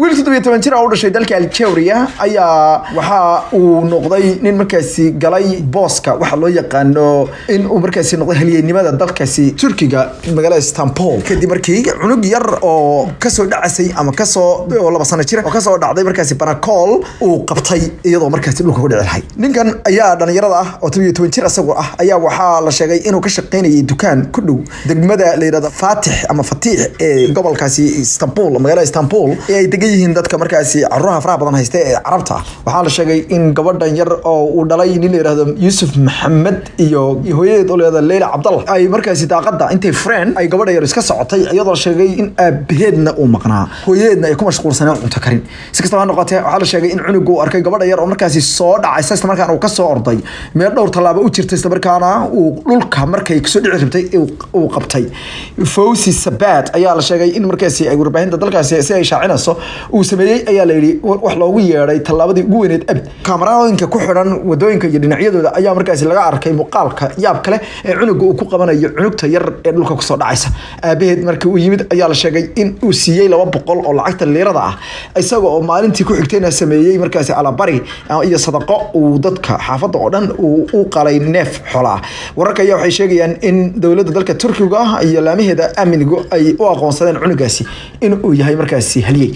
Wiil 17 jir oo u dhashay dalka Algeria ayaa waxa uu noqday nin markaasi galay booska waxa loo yaqaano in uu markaasi noqday halyeynimada dalkaasi Turkiga, magaalada Istanbul, kadib markii cunug yar oo kasoo dhacasay ama kasoo oo 2 sano jira oo kasoo dhacday markaasi banakool uu qabtay, iyadoo markaasi dhulka ku dhici lahay. Ninkan ayaa dhalinyarada ah oo 17 jir isagu ah ayaa waxaa la sheegay inuu ka shaqaynayay dukaan ku dhow degmada la yidhahdo Fatix ama Fatiix ee gobolkaasi Istanbul, magaalada Istanbul, ee ay degan yihiin dadka markaasi caruuraha faraha badan haysta ee Carabta ah. Waxaa la sheegay in gabadhan yar oo uu dhalay nin la yidhahdo Yuusuf Maxamed iyo hooyadeed oo la yidhahdo Leyla Cabdallah ay markaasi daaqada intay fureen ay gabadha yar iska socotay, iyadoo la sheegay in aabaheedna uu maqnaa, hooyadeedna ay ku mashquulsaneen cunto karin. Si kastaba ha noqotee, waxaa la sheegay in cunugu uu arkay gabadha yar oo markaasi soo dhacaysa, isla markaana uu kasoo orday meel dhowr tallaabo u jirtay, isla markaana uu dhulka markay kasoo dhici rabtay uu qabtay. Fawzi Sabat ayaa la sheegay in markaasi ay warbaahinta dalkaasi si ay shaacinayso uu sameeyey ayaa la yidhi wax loogu yeedhay tallaabadii ugu weyneed abid. Kaamarooyinka ku xidhan wadooyinka iyo dhinacyadooda ayaa markaasi laga arkay muuqaalka yaab kale ee cunuga uu ku qabanayo cunugta yar ee dhulka kusoo dhacaysa. Aabaheed markii uu yimid ayaa la sheegay in uu siiyey 200 oo lacagta liirada ah, isaga oo maalintii ku xigtayna sameeyey markaasi alabari iyo sadaqo uu dadka xaafadda oo dhan uu u qalay neef xoola ah. Wararka ayaa waxay sheegayaan in dowladda dalka Turkiga iyo laamaheeda amnigu ay u aqoonsadeen cunugaasi in uu yahay markaasi halyey.